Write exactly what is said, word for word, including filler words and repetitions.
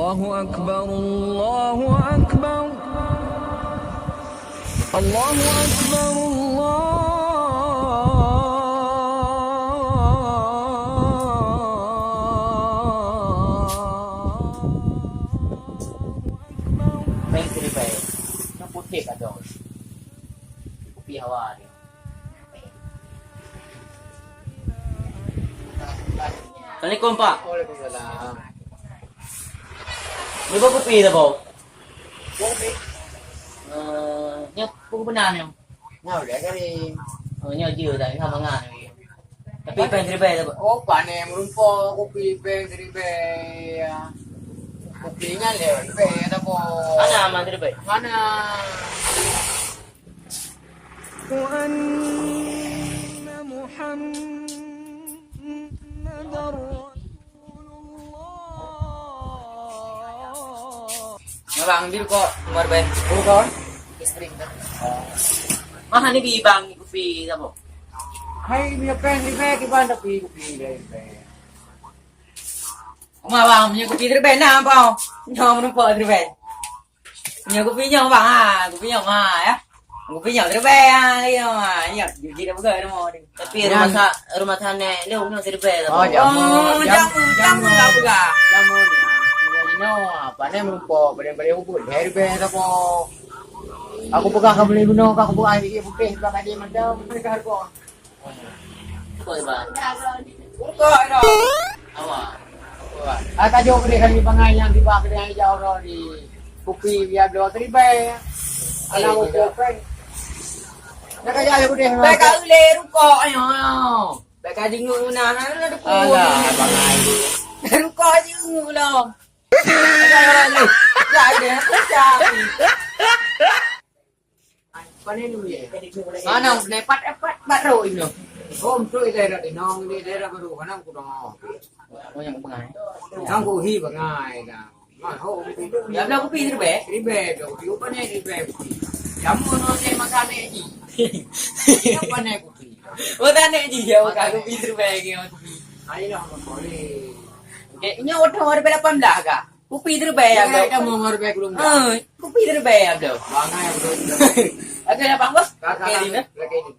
Allahu Akbar, Allahu Akbar. Allahu Akbar, Allahu Akbar. Péng siribèe. Nyang putéh ka dong. Kupi hawa ni. Assalamualaikum, Pak. Waalaikumsalam. Ni bak kupi dah, Pak? Kupi. Eh, nyoe kupi beuna nyoe. Nyoe dah kering. Oh, nyoe jeuet dah, nyoe mangan. Tapi péng siribèe dah, Pak. Oh, pane meureumpok kupi péng siribèe. Kupi nyan lé siribèe dah, Pak. Hana aman siribèe. Hana. وأن محمدا رسول الله. Abang, di rukok, Umar Bhai. Rukok? Istri kita. Mah ni bi bang kupi apa? Hai, punya péng siribèe kiban tapi kupi dari péng. Uma bang, punya kupi siribèe na apa? Nyoe meureumpok siribèe. Nyoe kupi nyoe, bang, ha, kupi nyoe, ha, ya. Kupi nyoe siribèe, ha, nyoe, ha, nyoe, jih dah peugah nama dia. Tapi rumah sa-, rumah tangga lôn nyoe siribèe. Oh, jamu, jamu, jamu, jamu, jamu, jamu, jamu. Nyoe, apa ni, meureumpok, paling-paling ubit, siribèe sapo. Aku peugah ka meuli bunoe, ka aku peugah, iya, putih, peugah ka dia macam, mereka harga. Ah, tajok keudeh kali bangai nyang tiba keudeh hijau roh di kupi biar dua siribèe. Anak uku kan. Nak kaya ayo keudeh. Bèk ka ulèe rukok ayo. Bèk ka jinguk na na na deku. Alah, bangai. Rukok jinguk lom. Alah, alah, alah. Ya, ya, ya. Panen dulu ya. Mana udah empat empat empat roh ini. Oh, untuk itu ada di nong ini daerah baru mana aku dong. Oh, yang pengai. Yang kuhi pengai dah. Mah ho. Ya belah kupi siribèe. Siribèe, belah kupi apa ni siribèe? Jamu no saya makan ni ji. Apa ni kupi? Oh, tak ni ji ya, bukan kupi siribèe lagi kupi. Ayo lah, boleh. Okey, ini udah ada lapan belas kah? Kupi siribèe ya, bro. Kita mau ngarep baik belum? Eh, kupi siribèe ya, bro. Bangai, bro. Ada apa, bos? Kakak, okey, Dina. Lagi ini.